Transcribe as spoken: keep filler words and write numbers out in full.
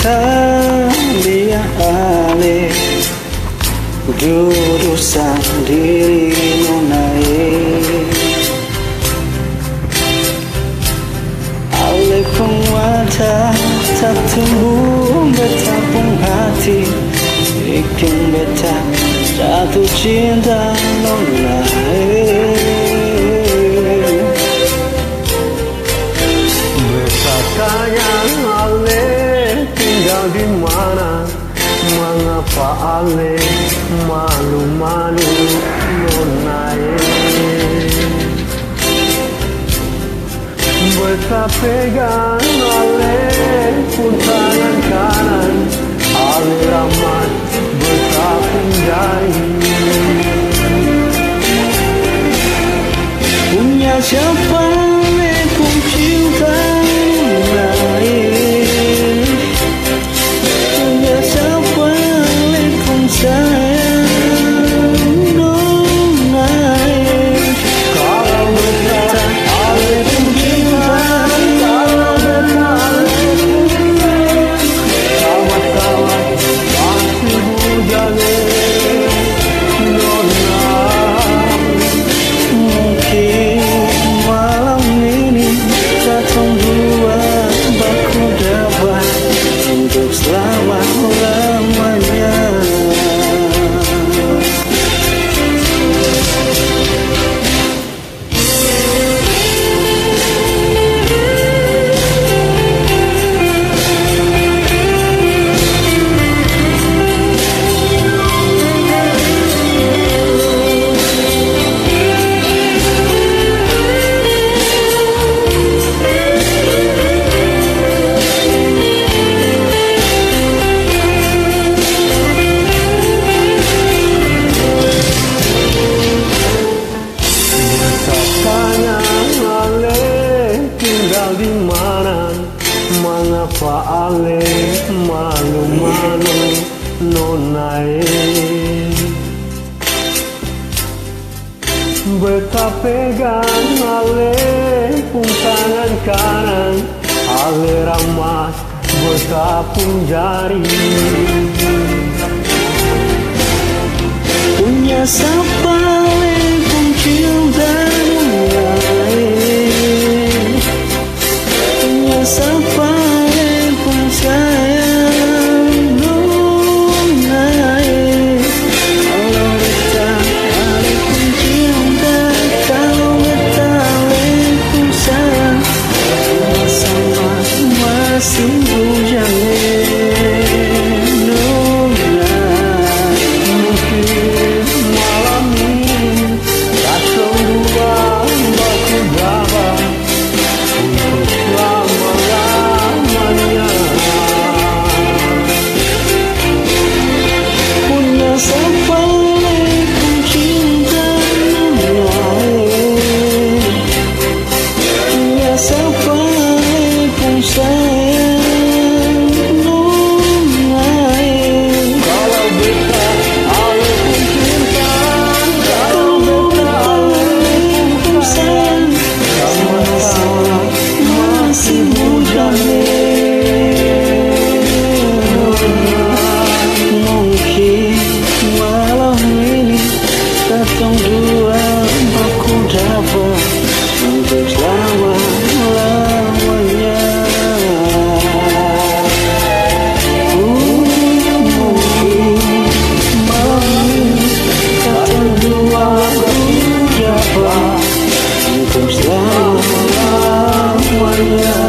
Talia ale, dudu sandiri nona e. Ale pung mata tatumbu beta pung hati, biking beta jatuh cinta nona e. Beta tanya ale tinggal di mana, mangapa ale malu-malu nona e. Beta pegang ale pung tangan kanan, ale ramat beta pung jari. Punya siapa le pung cinta nona e? Punya siapa le pung sayang nona e? Kalau beta ale pung cinta, kalau beta ale pung sayang, sama-sama pasti bujang e nona. Mungkin malam ini katong dua baku dapa untuk selama-lamanya. Beta tanya ale tinggal di mana, mangapa ale malu-malu nona e. Beta pegang ale pung tangan kanan, ale ramas beta pung jari. Punya sapa le pung cinta nona e? Punya sapa le pung sayang nona e? Kalo beta ale pung cinta, kalo beta ale pung sayang, sama-sama masi bujang e nona. Mungkin malam ini katong dua baku dapa untuk selama-lamanya. Punya sapa le pung cinta nona e? Punya sapa le pung sayang nona e? Kalau beta ale pung cinta, kalau beta ale pung sayang, sama-sama masi bujang e. Mungkin malam ini katong dua baku dapa untuk selama-lamanya. Mungkin malam ini katong dua baku dapa untuk selama-lamanya.